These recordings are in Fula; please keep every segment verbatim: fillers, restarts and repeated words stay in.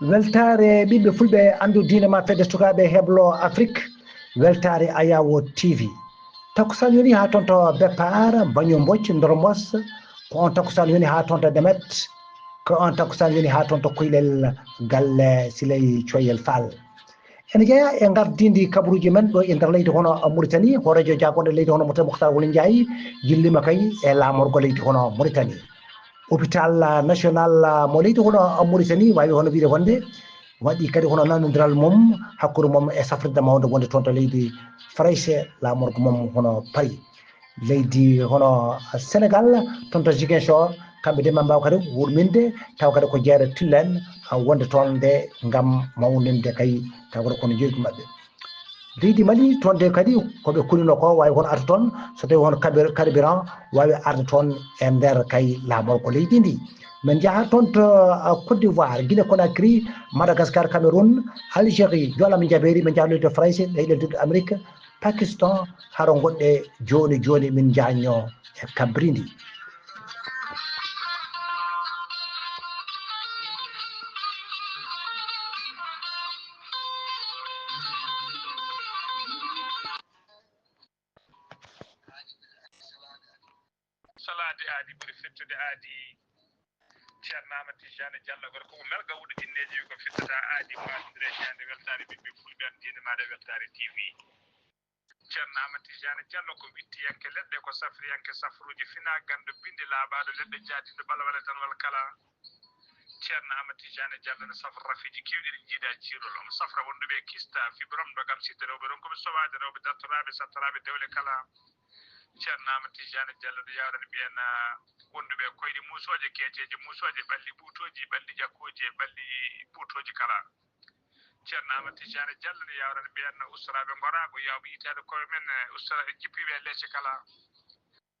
Weltaare ɓiɓɓe fulɓe, anndu diine ma fedde sukaaɓe heblo Afrik. Weltaare Ayawo T V. Takkusaan yoni haa toon to Beppaar, Baño Mbocc, Ndormos. Ko on takkusaan yoni haa toon to Demet. Ko on takkusaan yoni haa toon to Kuylel, galle Siley Coyel Fall. Ene jeyaa e ngardiindi kabaruuji men ɗo e nder leydi hono Mauritanie, hooreejo jaagonde leydi hono Mauritanie Moctar Wali Ndiaye yilliima kay e laamorgo leydi hono Mauritanie. Hôpital national mo leydi hono Mauritanie waawi hono wiyde wonde waɗi kadi hono nanondiral mum hakkunde mum e safrirde mawnde wonde toon to leydi Farayse, laamorgo mum hono Paris. Leydi hono Sénégal, toon to Ziguinchor, kamɓe de maa mbaaw kadi wurminde, taw kadi ko jeere tilla en, a, wonde toon nde ngam mawninde kay, taw kadi kono jeygu maɓɓe. Leydi Mali, toon de kadi ko ɓe kulino ko waawi kono arde toon, so tawi hono kabir-, carburant waawi arde toon e nder kay laamorgo leydi ndi. Min njaha toon to, a, Côte d'Ivoire, Guinée Conakry, Madagascar, Cameroun, Algérie, Joola min njaɓeeri, min njaha leydi Farayse, leyɗe leydi Amérique, Pakistan, haro goɗɗe jooni jooni min njahnyo e kabri ndi. Salaade aadi ɓuri fettude aadi. Ceerno Aamadu Tijaani Jallo, gorko mo Melga Wuɗo Jinneeji, wi ko fittata aadi, faamindire ñande weltaare ɓiɓɓe fulɓe, am diine maaɗa weltaare T V. Ceerno Aamadu Tijaani Jallo ko wittiyanke leɗɗe, ko safriyanke safruuji, fina ganndo binndi laaɓaaɗo leɗɗe, jaadiiɗo balwale danwal kala. Ceerno Aamadu Tijaani Jallo ne safra rafiiji keewɗi ɗi jiida ciirol, omo safra wonduɓe e kista, fibrom, ndogam, sitte, rewɓe ronkuɓe sowaade, rewɓe dartoraaɓe, sattoraaɓe dewle kala. Ceerno Aamadu Tijaani Jallo no yawrani ɓeen, ah, wonduɓe e koyɗe muusooje, keeceeje muusooje, ɓalli ɓuutooji, ɓalli ƴakkooji e ɓalli ɓuutooji kala. Ceerno Aamadu Tijaani Jallo no yawrani ɓeen ustoraaɓe ngoraagu, yawɓe yitaade koye men, eh, ustora-, jippiiɓe e leece kala.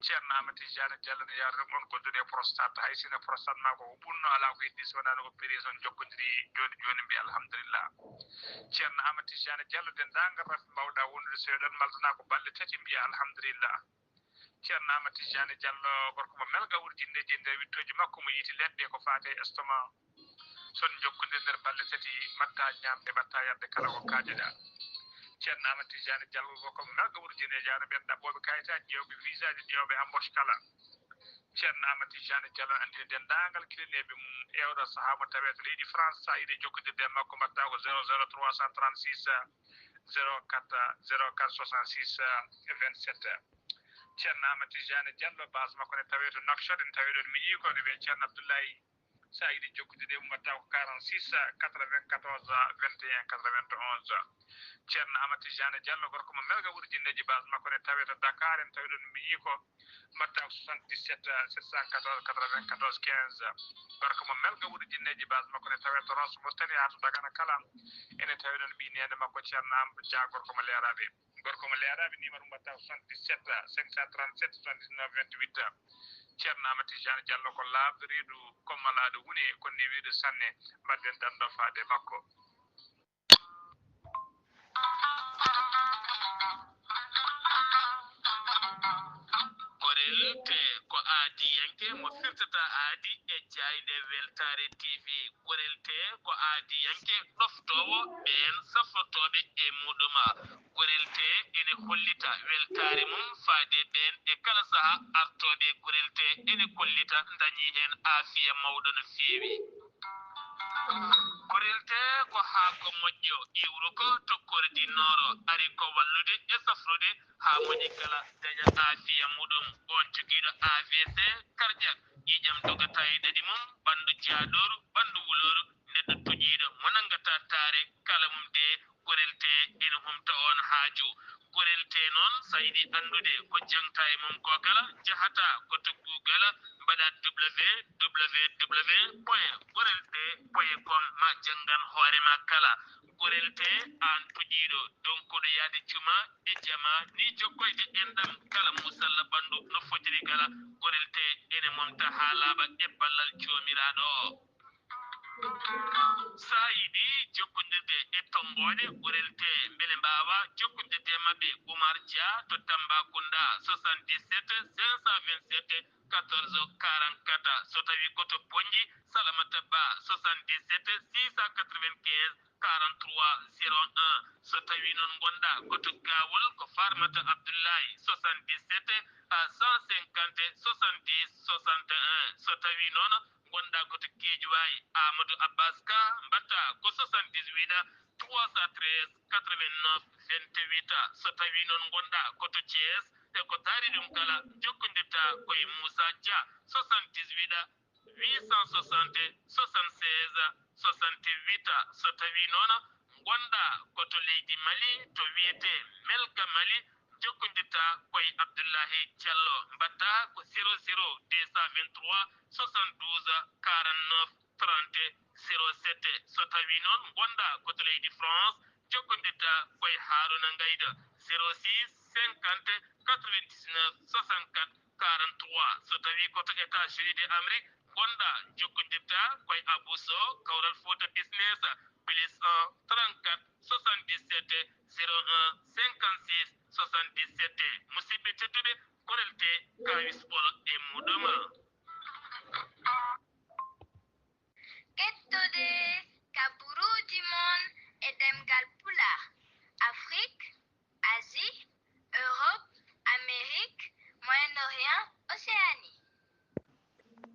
Ceerno Aamadu Tijaani Jallo no yawrani mon gonduɗo e prostate, hay sinno prostate maa ko ko ɓunno, alaa ko heddi so wonaa no opéré, so on njokkondiri jooni jooni, mbiya alhamdulillah. Ceerno Aamadu Tijaani Jallo, denndaangal rafi mbaawɗaa wondude so eɗon mbaldanaa ko balɗe tati, mbiya alhamdulillah. Ceerno Aamadu Tijaani Jallo, gorko mo Melga Wuɗo Jinneeji, e nder wittooji makko mo yiiti leɗɗe ko faati e estomac. So on njokkondirii nder balɗe tati, mbaɗtaa ñaamde, mbaɗtaa yarde kala ko kaajeɗaa. Ceerno Aamadu Tijaani Jallo, gorko mo Melga Wuɗo Jinneeji, hano ɓeen ɗaɓɓooɓe kayitaaji, ƴeewɓe visaaji, ƴeewɓe embauche kala. Ceerno Aamadu Tijaani Jallo anndini denndaangal kilineeɓe mum e oɗo sahaa mo tawee to leydi France, so a yiɗi jokkondirde e makko, mbaɗtaa ko zéro zéro trois cent trente-six, zéro quatre, zéro quatre soixante-six, vingt-sept. Ceerno Aamadu Tijaani Jallo, base makko ne tawee to Nouakchott, ene tawee ɗoon miñii ko, ene wiyee Ceerno Abdoulaye. So a yiɗi jokkondirde e mum, mbaɗtaa ko quarante-six, quatre-vingt-quatorze, vingt et un, quatre-vingt-onze. Ceerno Aamadu Tijaani Jallo, gorko mo Melga Wuɗo Jinneeji, base makko ne tawee to Dakar, ene tawee ɗoon miñii ko, mbaɗtaa ko soixante-dix-sept, sept cent quatorze, quatre-vingt-quatorze, quinze. Gorko mo Melga Wuɗo Jinneeji, base makko ne tawee to Rosso Mauritanie haa to Dagana kala, ene tawee ɗoon ɓii neene makko Ceerno Am Dia, gorko mo Leeraaɓe. Gorko mo Leeraaɓe, numéro mum mbaɗtaa ko soixante-dix-sept, cinq cent trente-sept, soixante-dix-neuf, vingt-huit. Ceerno Aamadu Tijaani Jallo ko laaɓɗo reedu, ko malaaɗo wune, ko newiiɗo sanne. Mbaɗden danndoo faade e makko. Korel tee ko aadiyanke mo firtata aadi e jaaynde Weltaare T V. Korel tee ko aadiyanke ɗoftoowo ɓeen safrotooɓe e muɗum. Korel tee ene hollita weltaare mum faade ɓeen e kala sahaa artooɓe. Korel tee ene kollita ndañii heen aafiya mawɗo no feewi. Korel tee ko haako moƴƴo, iwruko to kordinnoro, ari ko wallude e safrude haa moƴƴi kala daña aafiya muɗum. Oon jogiiɗo A V C cardiaque, ƴiiƴam dogata e ɗaɗi mum, ɓanndu jaadooru, ɓanndu wulooru, neɗɗo toƴiiɗo mo nanngataa taare kala mum de, korel tee ene humta oon haaju. Korel tee noon, so a yiɗi anndude ko jaŋta e mum ko kala, njahata ko to Google, mbaɗa W W W point korel tee point com, ma janngan hoore ma kala. Korel tee, aan toƴiiɗo, donkuɗo yahde juma e jama, ni jokkoyde enɗam kala musalla ɓanndu no fotiri kala, korel tee ene momta haa laaɓa e ballal Joomiraaɗo o. Sa yiɗi jokkondirde e tonngooɗe ɓurel te mbele mbaawa jokkondirde e maɓɓe, Oumar Dia to Tambacounda, soixante-dix-sept cinq cent vingt-sept quatorze quarante-quatre. So tawii ko to Ponnji, Salamata Ba, soixante-dix-sept six cent quatre-vingt-quinze quarante-trois zéro un. So tawii noon ngonɗaa ko to Gawol, ko Farmata Abdoulaye, soixante-dix-sept cent cinquante soixante-dix soixante et un. So tawii noon ngonɗaa ko to Guédiawaye, Amadou Abbas Ka, mbaɗtaa ko soixante-dix-huit trois cent treize quatre-vingt-neuf vingt-huit. So tawii noon ngonɗaa ko to Thiès, e ko taari ɗum kala, jokkondirtaa ko e Moussa Dia, soixante-dix-huit huit cent soixante soixante-seize soixante-huit. So tawii noon ngonɗaa ko to leydi Mali, to wiyetee Melga Mali, jokkondirtaa ko e Abdullahi Diallo, mbaɗtaa ko zéro zéro deux cent vingt-trois soixante-douze quarante-neuf trente zéro sept. So tawii noon ngonɗaa ko to leydi France, jokkondirtaa ko e Haruna Ngayda, zéro six cinquante quatre-vingt-dix-neuf soixante-quatre quarante-trois. So tawii ko to États-Unis de Amérique ngonɗaa, jokkondirtaa ko e Abou Sow, Kawral Fouta Business, plus un trente-quatre soixante-dix-sept zéro un cinquante-six soixante-dix-sept. Musidɓe tedduɓe, korel te kawis ɓolo e muɗum. Kettode kaburuuji mon e ɗemngal Pulaar, Afrik, Asie, Europe, Amérique, Moyen-Orient, Océanie.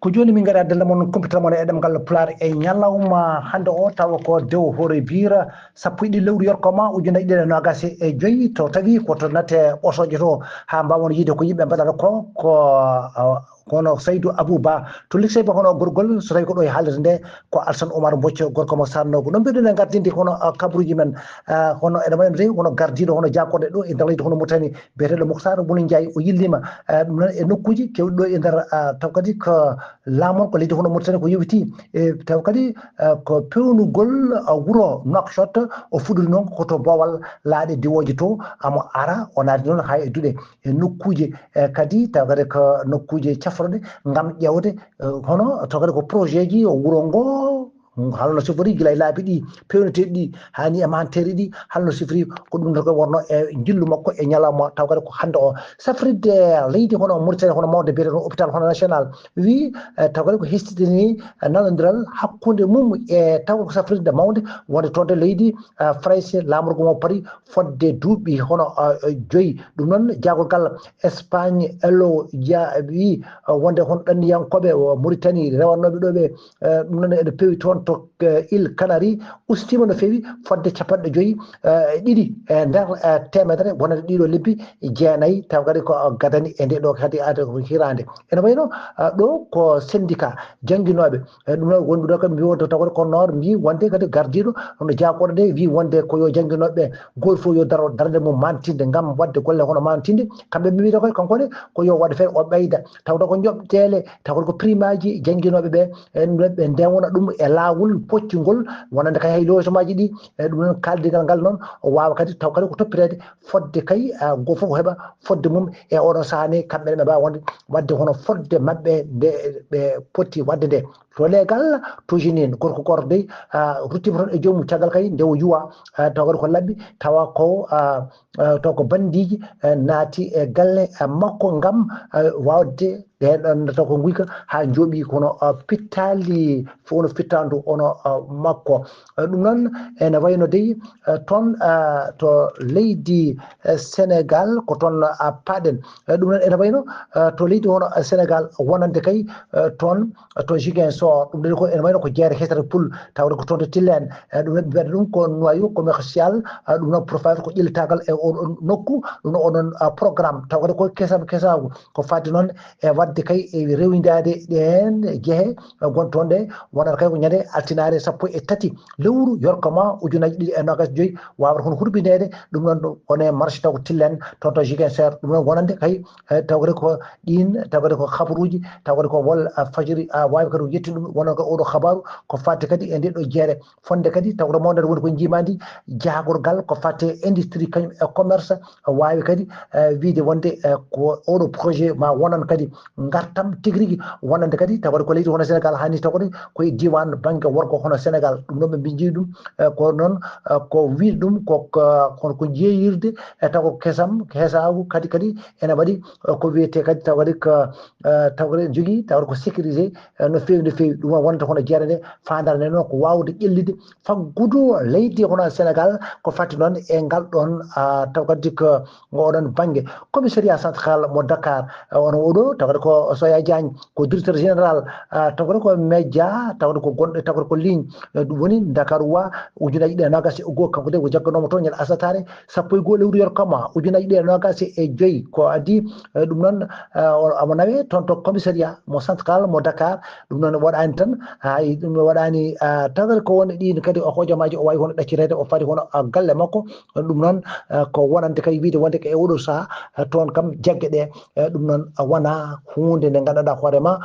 Ko jooni min ngari addande mon kumpital mon e ɗemngal Pulaar e ñalawma hannde o, tawa ko dew hoore biira sappo e ɗiɗi lewru yorko ma ujunnaji ɗiɗi e noogas e joyi. To tawi ko to natte ɓosooje to, haa mbaawon yiide ko yimɓe mbaɗata ko, ko, ah, kono Saydou Abou Ba to Luxembourg, hono gorgol, so tawi ko ɗo e haalirde nde, ko Alsan Oumar Mbocco, gorko mo Sarnogo. No mbiɗen e gardinde hono, ah, kabaruuji men, ah, hono ene wayi no tawi hono gardiiɗo hono jaakoɗe ɗo e nder leydi hono Mauritanie, biyeteeɗo Moukhtar Bouna Ndiaye, o yilliima, eh, ɗum noon e nokkuuji keewɗi ɗo e nder, ah, taw kadi ko laamorgo leydi hono Mauritanie ko yowitii, e taw kadi, eh, ko peewnugol, ah, wuro Nouakchott, o fuɗɗori noon ko to boowal laaɗe diwooje to, amo ara o naati noon haa e duɗe e nokkuuje, eh, kadi taw kadi ko nokkuuje cafroɗe ngam ƴeewde, eh, hono taw kadi ko projet ji o wuro ngo, halno sifori gila e laabi ɗi peewneteeɗi ɗi, haa ni e manteeri ɗi, halno sifori ko ɗum tan ko wonno e njillu makko e ñalawma, taw kadi ko hannde o. Safrirde leydi hono Mauritanie, hono mawnde biyeteeɗo hôpital hono national, wi, eh, taw kadi ko hesɗitini, eh, nanondiral hakkunde mum e taw ko safrirde mawnde wonde toon to leydi, eh, Farayse, laamorgo mo Paris, fodde duuɓi hono, eh, joyi. Ɗum noon, jaagorgal Espagne, Elo, ja-, wi, eh, wonde hono ɗanniyankooɓe, o, Mauritanie, rewannooɓe ɗo ɓe, eh, ɗum noon ene peewi toon to, eh, Île Canaries, ustiima no feewi fodde capanɗe joyi, eh, e ɗiɗi e nder, eh, teemedere, wonande ɗiɗo lebbi jeenayi, taw kadi ko gadani e nde ɗo kadi aada ko hiraande. Ene wayi no, eh, ɗo ko syndicat jannginooɓe, eh, ɗum noon wonɓe ɗo kam mbi wonde taw kadi ko noor mbi wonde kadi gardiiɗo hono jaakoɗo nde wi wonde ko yo jannginooɓe gooto fof yo daro darnde mum mantinde ngam waɗde golle hono mantinde. Kamɓe ɓe mbiɗo kadi kanko ne ko yo waɗ feere o ɓeyda, tawde ko njoɓteele, taw kadi ko primaaji jannginooɓe ɓe, e ɗum ɓe ndewna ɗum e laawol poccungol, wonande kay hay logement ji ɗi, e ɗum noon kaaldigal ngal noon o waawa kadi taw kadi ko toppireede fodde kay, ah, go fof heɓa fodde mum e oɗo sahaa ne, kamɓe ne ɓe mbaawa wonde waɗde hono fodde maɓɓe nde ɓe poti waɗde nde. To leegal, to jinin, gorko goto dey, ah, ruttima toon e joomum caggal kay nde o yuwa, ah, taw kadi ko labbi, tawa ko, ah, eh, taw ko bandiiji, eh, naati e galle, eh, makko ngam, eh, waawde ɓeen ɗoon taw ko nguyka haa njooɓi kono, eh, pittaali fof no fittandu hono, eh, makko. Eh, ɗum noon ene wayno dey, eh, toon, eh, to leydi, eh, Sénégal ko toon, eh, paaɗen. Eh, ɗum noon ene wayno, eh, to leydi hono, eh, Sénégal wonande kay, eh, toon to Ziguinchor, ɗum ɗon ko ene wayno ko jeere hesere pul, tawde ko toon to Tilène. Eh, ɗum ɗon ɓe mbiyata ɗum ko noyau commercial, eh, ɗum noon pour faire ko ƴellitagal e oɗon nokku, ɗum ɗon oɗon, ah, programme. Taw kadi ko kesam kesagu, ko fadde noon e waɗde kay e rewindaade ɗeen jehe, eh, gon toon ɗe, wonata kay ko ñande altinaare sappo e tati lewru yorko ma ujunaji ɗiɗi e noogas joyi, wawata kono hurbinede ɗum ɗon ɗo, wone marché taw ko Tilène, toon to Ziguinchor, ɗum ɗon wonande kay, eh, taw kadi ko ɗin, taw kadi ko habaruuji, taw kadi ko wol, ah, fajiri, ah, waawi kadi ko yetti ɗum, wonande ko oɗo habaru, ko fadde kadi e nde ɗo jeere. Fonde kadi, taw ko mawɗo woni ko njiimandi, jaagorgal ko fadde industrie kañum e commerce, waawi kadi wiyde wonde ko oɗo projet ma wonan kadi ngartam tigi rigi wonande kadi tawde ko leydi hono Sénégal hani tawde ko e diwan bannge worgo hono Sénégal. Ɗum ɗon ɓe mbi- njii ɗum ko noon ko wiyde ɗum ko ko jeeyirde e taw ko kesam kesaagu kadi kadi ene waɗi ko wiyetee kadi tawde ko tawde jogii tawde ko sécurisé no feewi no feewi. Ɗum wonta hono jeere nde faandaare nde noon ko waawde ƴellide faggudu leydi hono Sénégal ko fati noon e ngal ɗon taw kadi ko oɗon bannge. Commissariat central mo Dakar on oɗo tawde ko Soya Diagne ko directeur général tawde ko média tawde ko gonɗo tawde ko ligne ɗum woni Dakar wa ujunaaji ɗiɗi e noogas e goo kanko de ko jagganoomo toon ñande asataare sappo e goo lewru yor kama ujunaaji ɗiɗi e noogas e joyi ko adii ɗum noon omo nawe toon to commissariat mo central mo Dakar. Ɗum noon waɗaani tan hay ɗum waɗaani tawde ko won ɗiin kadi o hojomaaji o waawi hono ɗaccireede o fadi hono galle makko. Ɗum noon ko wonande kadi wiyde wonde ko e oɗo saha toon kam jagge ɗe ɗum noon wona huunde nde nganndanɗaa hoore ma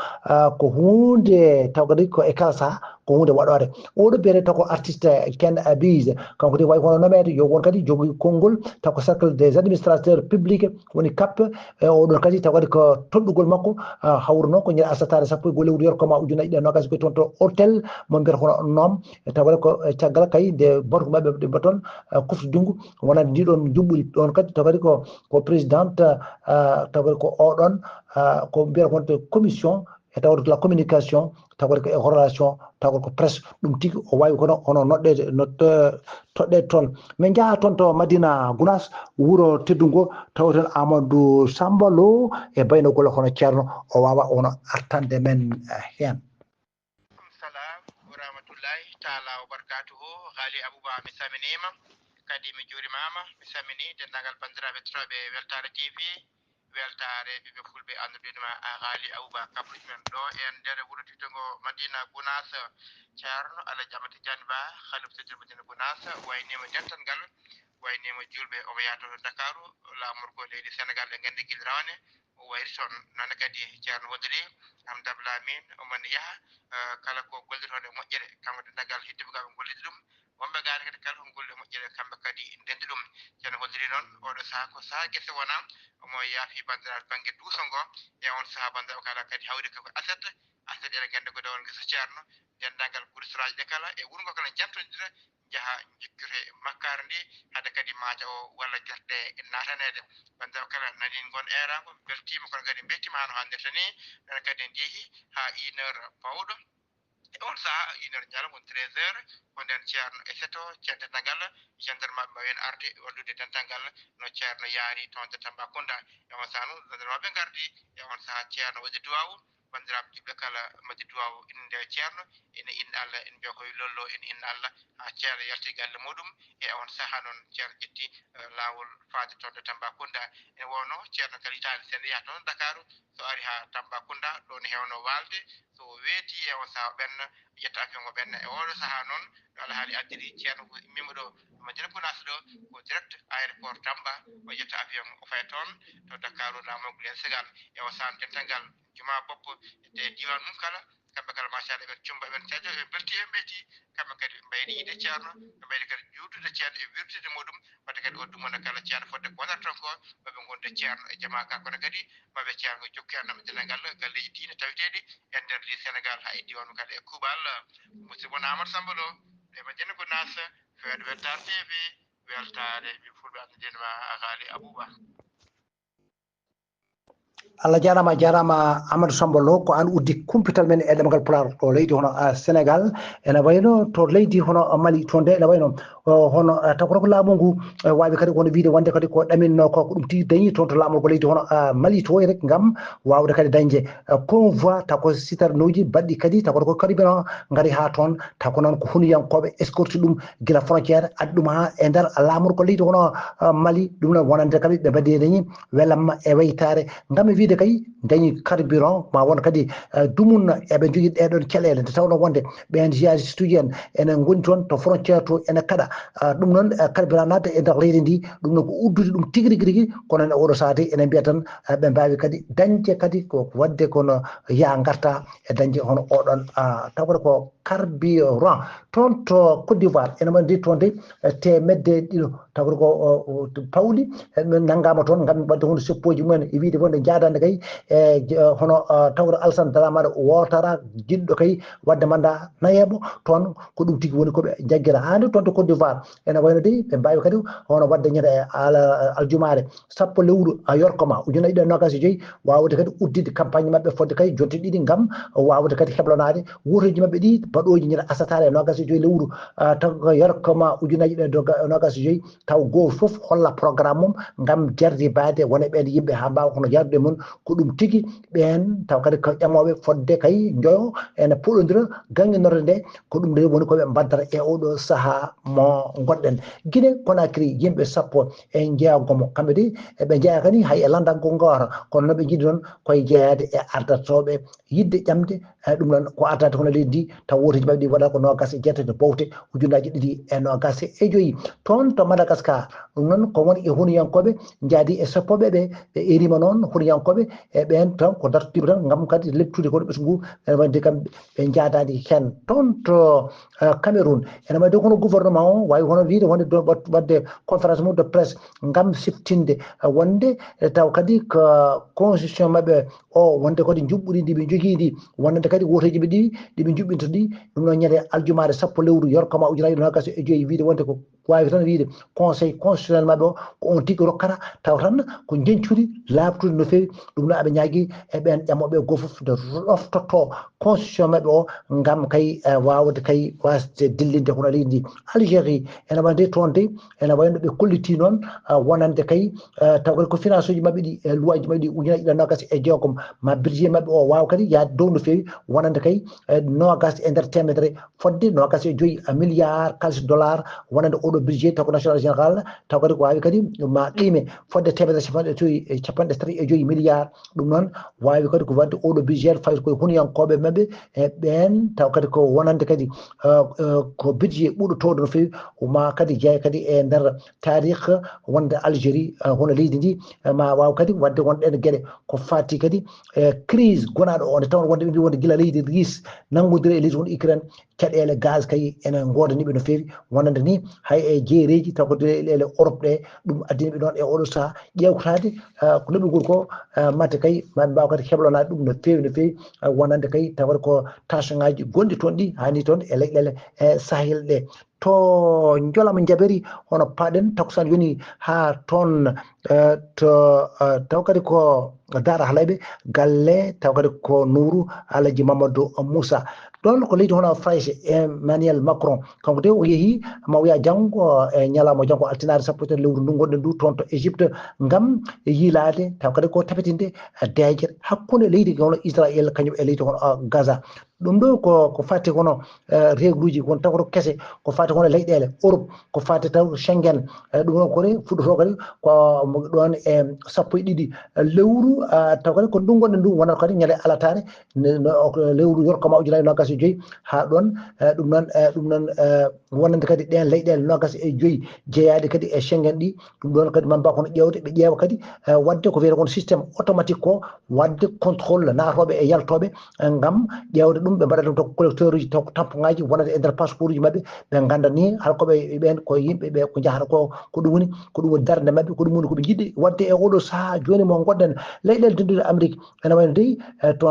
ko huunde taw kadi ko e kala saha ko huunde waɗoore. Oɗo biyetee taw ko artiste Ken Abiz kanko de wawi hono nomeede yo won kadi jogii konngol taw ko cercle des administrateurs publics woni kappe. E oɗon kadi taw kadi ko toɗɗugol makko hawruno ko ñande asataare sappo e goo lewru yor koma ujunaaji ɗiɗi e noogas ko toon to hôtel mo mbiyata hono noom e taw kadi ko caggal kay nde batuko maɓɓe ɗe mbaton kuftudinngu wonande ndi ɗon juɓɓuli ɗon kadi taw kadi ko ko présidente taw kadi ko oɗon ko mbiyata wonde commission e tawde la communication tawde ko e relation tawde ko presse ɗum tigi o wawi kono hono noɗɗede no toɗɗede toon. Min jaaha toon to Madina Gounass wuro teddungo tawaten Amadou Samba Lo e baynogol hono ceerno o wawa hono artande men hen. Salam wa rahmatullahi taala wa barakatuhu. Ghali Abouba mi saminima kadi mi jurimama mi samini dendagal bandiraɓe toɗoɓe Weltare T V. Weltaare ɓiɓɓe fulɓe annduɓe ma a haali Abouba Kabruj men ɗo e nder wuro titto ngo Madina Gounass. Ceerno Alhaji Amad Tidiane Ba, Khalifa Seydi Madina Gounass, waynima dental ngal, waynima julɓe omo yaato to Dakaru, laamorgo leydi Sénégal e gandi gil rawane o wayri toon. Noon kadi ceerno hoddiri Amdab Lamin omon yaha kala ko gollitoɗo e moƴƴere kanko dendagal heddiɓe gaɓe gollidi ɗum. Wonɓe gaari kadi kala ko golli e moƴƴere kamɓe kadi ndenndi ɗum. Ceerno holliri noon oɗo saha ko saha gese wona omo yaafi banndiraaɓe bannge duuso ngo e on saha banndiraaɓe kala kadi hawri ko aset aset ene gandi ko dewon gesa ceerno denndaangal guristoraaji ɗe kala e wuro ngo kala jantondira njaha jikkoto e makkaari ndi hade kadi maaja o walla gerte naataneede. Banndiraaɓe kala nani ngon eeraango beltiima kono kadi mbeltiima hano hanndirta ni ɗon kadi en njehi haa une heure pawɗo. E on saha une heure ñalawma woni treize heures ko nden ceerno e seto ceerno dental ngal gendarmeɓe mbawi en arde wallude dental ngal no ceerno yaari toon to Tambacounda. E on saha noon gendarmeɓe gardi e on saha ceerno waɗi duwawu banndiraaɓe julɓe kala mbaɗi duwawu innde ceerno ene inna Allah en mbiya koye lollo en inna Allah haa ceerno yalti galle muɗum. E on saha noon ceerno ƴetti laawol faade toon to Tambacounda. Ene wonno ceerno kala hitaande sen yaha toon Dakaru so ari haa Tambacounda ɗo ne hewno waalde so o weeti e on saha o ɓenna yetta avion o ɓenna e oɗo saha noon no alhaali addiri ceerno ko immima ɗo Madina Gounass ɗo ko direct aéroport Tamba o yetta avion o faya toon to Dakaru laamorgo leydi Sénégal. E o saha dental ngal juma boppo e diwan mum kala kamɓe kala machallah eɓen cumba eɓen cajo eɓen belti eɓen ɓeyti kamɓe kadi ɓe mbayri yiide ceerno ɓe mbayri kadi juutude ceerno e wirtude muɗum wadde kadi o dumana kala ceerno fodde ko wonata toon ko maɓe gonde ceerno e jama ka kono kadi maɓe ceerno ko jokki annama dental ngal galleji diine taweteɗi e nder li Sénégal ha e diwan kala e kuuɓal. Musidɗo mon Amadou Samba Lo ɗo e Madina Gounass feeɗo Weltare T V. Weltare min fulɓe andudinma Ghali Abouba. Allah jarama jarama Amadou Samba Lo ko an uddi kumpital men e ɗemgal Pulaar ɗo leydi hono Sénégal ene wayno to leydi hono Mali toon de ene wayno hono taw koto ko laamu ngu wawi kadi kono wiide wonde kadi ko ɗaminno ko ko ɗum tigi dañi toon to laamorgo leydi hono Mali to e rek gam wawde kadi dañde convoi taw ko sitarnoji baɗɗi kadi taw koto ko kadi bino gari ha toon taw ko noon ko hunuyankoɓe escorte ɗum gila frontiére addi ɗum ha e nder laamorgo leydi hono Mali ɗum noon wonande kadi ɓe mbaɗi dañi welamma e waytare gam e wiide de kay dañi carburant ma won kadi dumunna eɓe jogii ɗee ɗoon caɗeele nde tawnoo wonde ɓeen jihadiste uji en ene ngoni toon to frontiére to ene kaɗa. Ɗum noon carburant naata e nder leydi ndi, ɗum noon ko uddude ɗum tigi rigi rigi. Kono e oɗo saati ene mbiya tan ɓe mbaawi kadi dañde kadi ko waɗde kono yaa ngarta e dañde hono oɗon tawata ko carburant. Toon to Côte d'Ivoire ene waɗi toon de teemedde ɗiɗo tawata ko pawɗi nanngama toon ngam waɗde hono seppooji mumen e wiyde wonde jaadande kay e hono tawata Alassane Dramane Ouattara jiɗɗo kay waɗde mandat nayeeɓo. Toon ko ɗum tigi woni ko ɓe jaggira hannde toon to Côte d'Ivoire. Ene wayno de ɓe mbaawi kadi hono waɗde ñande aljumaare sappo lewru yorkoma ujunnaji ɗiɗi e noogaas e joyi, waawde kadi udditde campagne maɓɓe fodde kadi jonte ɗiɗi ngam waawde kadi heblanaade wotoji maɓɓe ɗi baɗooji ñande asataare e noogaas e joyi lewru taw yorkoma ujunnaji ɗiɗi e noogaas e joyi. Taw gooto fof holla programme mum ngam jarribaade wona ɓeen yimɓe haa mbaawa hono yardude mum. Ko ɗum tigi ɓeen taw kadi ko ƴamooɓe fodde kay njoyo ene puɗondira gaññinorde nde. Ko ɗum nde woni ko ɓe mbaddata e oɗo sahaa mo ngonɗen. Guinée Conakry yimɓe sappo e jeegomo kamɓe de eɓe njeyaa kadi hay e lanndagol ngoota kono no ɓe njiɗi noon koye jeyaade e ardatooɓe yiɗde ƴamde. Ɗum noon ko ardaade hono leydi ndi taw woteji maɓɓe ɗi waɗata ko noogaas e jeetati bowte ujunnaji ɗiɗi e noogaas e joyi. Toon to Madagascar ɗum noon ko won e hunuyankooɓe njaadi e sappoɓe ɓe ɓe erima noon hunuyankooɓe e ɓeen tan ko dartiiɓe tan ngam kadi leptude kono ɓesngu ene wayde kam ɓe njaadaani heen. Toon to Cameroun ene wayde kono gouvernement o waawi hono wiyde wonde waɗde conférence mum de presse ngam siftinde wonde taw kadi ko constitution maɓɓe o wonde kadi njuɓɓudi ndi ɓe njogii ndi wonande kadi woteji ɓe ɗi ɗi ɓe njuɓɓinta ɗi. Ɗum noon ñande aljumaare sappo lewru yorkoma ujunnaji ɗiɗi e noogaas e joyi wiyde wonde ko waawi tan wiyde conseil constitutionnel maɓɓe o ko on tigi rokkata taw tan ko njeñcudi laaɓtude no feewi. Ɗum noon aɓe ñaagi e ɓeen ƴamooɓe goo fof nde ɗoftotoo constitution maɓɓe o ngam kay waawde kay wasde dillinde hono leydi ndi. Algérie ene wayde toon de ene wayno ɓe kolliti noon wonande kay taw kadi ko finance uji maɓɓe ɗi e loi ji maɓɓe ɗi ujunnaji ɗiɗi e noogaas e jeegom ma budget maɓɓe o waawa kadi yaade dow no feewi wonande kay noogaas e nder teemedere fodde noogaas e joyi milliard kaalis dollar wonande oɗo budget taw ko national général taw kadi ko waawi kadi ma qiime fodde teemedere capanɗe joyi e capanɗe tati e joyi milliard. Ɗum noon waawi kadi ko waɗde oɗo budget fayde koye hunuyankooɓe maɓɓe e ɓeen taw kadi ko wonande kadi ko budget ɓuuɗotooɗo no feewi ma kadi jeeya kadi e nder taarih wonde Algérie hono leydi ndi ma waaw kadi waɗde won ɗeen geɗe ko faati kadi e crise gonaaɗo o nde tawnoo wonde ɓe mbi wonde gila leydi Russie nanngodiri e leydi hono Ukraine caɗeele gaz kay ene ngoodaniɓe no feewi wonande ni hay e jeereeji taw ko leyɗeele Europe ɗe ɗum addiniɓe noon e oɗo saha ƴeewtaade ko leɓugol ko mate kay maɓe mbaawa kadi heblanaade ɗum no feewi no feewi wonande kay tawata ko tension ngaji gonɗi toon ɗi hani toon e leyɗeele e Sahel ɗe. To njolama jaberi hono paɗen takusan yoni haa toon to taw kadi ko Daara Halayɓe galle taw kadi ko Nuuru Alaji Mamadou Moussa. Ɗoon ko leydi hono Farayse Emmanuel Macron kanko de o yehi ma wiya janngo e ñalawma janngo altinaare sappo e tati lewru ndu ngonɗen ndu toon to Égypte ngam yiilaade taw kadi ko tabitinde deeƴere hakkunde leydi hono Israël kañum e leydi hono Gaza. Ɗum ɗo ko ko fati hono regluji won taw ko kese ko fati hono leyɗeele Europe ko fati taw Schengen. Ɗum ɗon kadi fuɗɗoto kadi ko ɗon e sappo e ɗiɗi lewru taw kadi ko ndu gonɗen ndu wonata kadi ñande alataare lewru yorkoma ujunnaji nogas e joyi ha ɗon. Ɗum noon ɗum noon wonande kadi ɗen leyɗeele nogas e joyi jeeyaɗe kadi e Schengen ɗi. Ɗum ɗon kadi mamba kono ƴeewde ɓe ƴeewa kadi wadde ko wiyata kon système automatique ko wadde contrôle naatooɓe e yaltooɓe ngam ƴeewde ɗum ɓe mbaɗa ɗum to collecteur uji taw ko tampongaji wonata e nder passeport uji maɓɓe ɓe ganda ni hala koɓe ɓen ko yimɓe ɓe ko jahata ko ko ɗum woni ko ɗum woni darde maɓɓe ko ɗum woni koɓe jiɗi wadde e oɗo saaha joni mo gonɗen. Leyɗeele dendude Amérique ene wayno dey to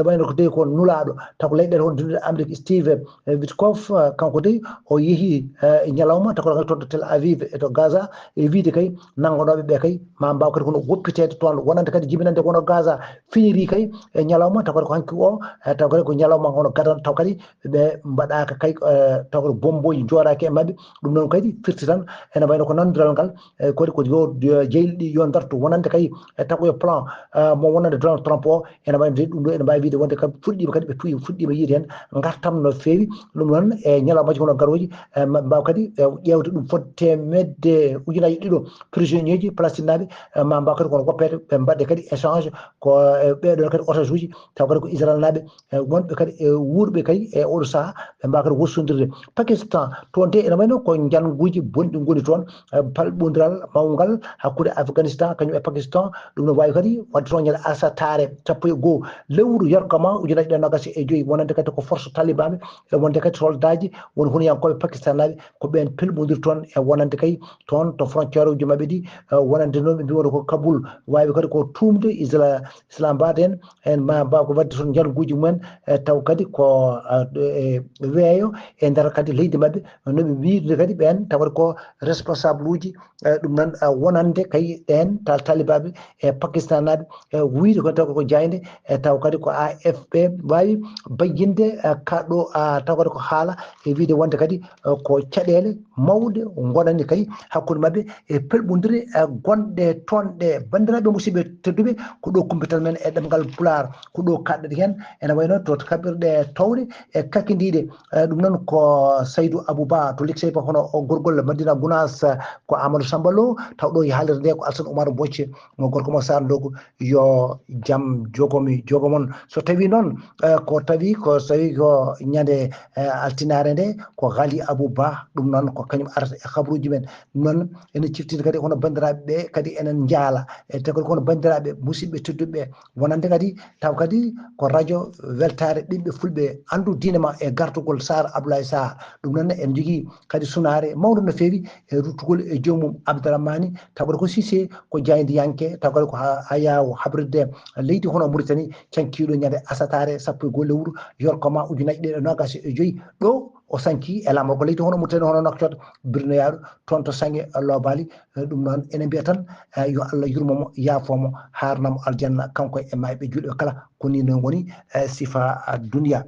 wayno ko dey ko nulaɗo taw ko leyɗeele won dendude Amérique Steve Witkoff kanko dey o yeehi e ñalawma taw ko toon to Tel Aviv e to Gaza e wiide kay nanngonooɓe ɓe kay ma mbaaw kadi kono woppiteede toon wonande kadi jibinande kono Gaza finiri kay e ñalawma taw kadi ko hanki o taw kadi ko ñalawma hono gadano, taw kadi ɓe mbaɗaaka kay, eh, taw kadi bommbooji njooɗaaki e maɓɓe. Ɗum noon kadi firti tan ene wayno ko nanndiral ngal, eh, kadi ko yo, yo jeyli ɗi yo ndartu, wonande kay, eh, taw ko yo plan, eh, mo wonande Donald Trump o, ene wayno de ɗum ɗo ene mbaawi wiyde wonde kam fuɗɗiima kadi, ɓe tuwi fuɗɗiima yiyde heen ngartam no feewi. Ɗum noon e ñalawmaaji hono garooji, eh, ma-, mbaawa kadi, eh, ƴeewde ɗum fodde teemedde, ujunaaji ɗiɗo prisonnier ji palestinaaɓe, eh, ma mbaawa kadi kono woppeede ɓe mbaɗde kadi échange ko, eh, ɓeeɗoon kadi otage uji, taw kadi ko Israel naaɓe, eh, wonɓe kadi e wuurɓe kadi e oɗo sahaa, ɓe mbaawa kadi wostondirde. Pakistan, toon de ene wayno ko njannguuji bonɗi ngoni toon, eh, palɓondiral mawngal hakkunde Afghanistan kañum e Pakistan. Ɗum no waawi kadi waɗde toon ñande asataare sappo e goo lewru yarkama ujunaaji ɗiɗi e noogaas e joyi, wonande kadi ko force talibaaɓe, e wonde kadi soldaaji won hunuyankooɓe pakistanaaɓe, ko ɓeen pelɓondiri toon e wonande kay toon to frontière uji maɓɓe ɗi, eh, wonande noon ɓe mbiyi wonde ko Kabul, waawi kadi ko tuumde Isla-, Islamabad en, en ma mbaawa ko waɗde toon njannguuji mumen, eh, taw kadi ko, eh, e weeyo e nder kadi leydi maɓɓe, no ɓe mbiyi kadi ɓeen taw kadi ko responsable uji, eh, ɗum noon, eh, wonande kay ɓeen tal-, talibaaɓe e pakistanaaɓe, eh, wiyde ko taw ko jaaynde, eh, taw kadi ko A F P waawi bayyinde, eh, kaɗo, ah, taw kadi ko haala e wiyde wonde kadi, eh, ko caɗeele mawɗe ngonani kay hakkunde maɓɓe e pelɓondire, eh, gonɗe toon ɗe. Banndiraaɓe musidɓe tedduɓe, ko ɗo kumpital men e ɗemngal Pulaar, ko ɗo kaɗɗen heen, ene wayno to kaɓirɗe towɗe e kakindiiɗe. Eh, ɗum noon ko Saydou Abou Ba to Likseyba, hono o gorgol Madina Gounass, eh, ko Amadou Samba Lo, taw ɗo e haalirde nde ko Alassane Oumar Bocce, mo gorko mo Sarr Ndogo, yo jam jogomi, jogo mon. So tawi noon, eh, ko tawi, ko so tawi ko ñande, eh, altinaare nde, ko Ghali Abou Ba, ɗum noon ko kañum arata e habruuji men. Ɗum noon ene ciftinde kadi hono banndiraaɓe ɓe kadi enen njaala. E te kadi kono banndiraaɓe musidɓe tedduɓe ɓe, wonande kadi taw kadi ko radio weltaare ɓiɓɓe fulɓe, anndu diine ma e gartugol Saar Abdoulaye Saar. Ɗum noon en njogii kadi sunaare mawnde no feewi e ruttugol e joomum Abdourahmani, taw kadi ko Cissé, ko jaayndiyanke, taw kadi ko ha-, hayaawo habrirde leydi hono Mauritanie, cankiiɗo ñande asataare sappo e goo lewru yorkoma ujunaaji ɗiɗi e noogaas e joyi. Ɗo o sanki e laamorgo leydi hono Mauritanie, hono Nouakchott, birnoyaaɗo toon to Saŋe Loobaali. Eh, ɗum noon ene mbiya tan, eh, yo Allah yurmo mo, yaafo mo, haarna mo aljanna, kanko e maayɓe juulɓe kala. Ko nii noon woni, eh, sifa, ah, duniya.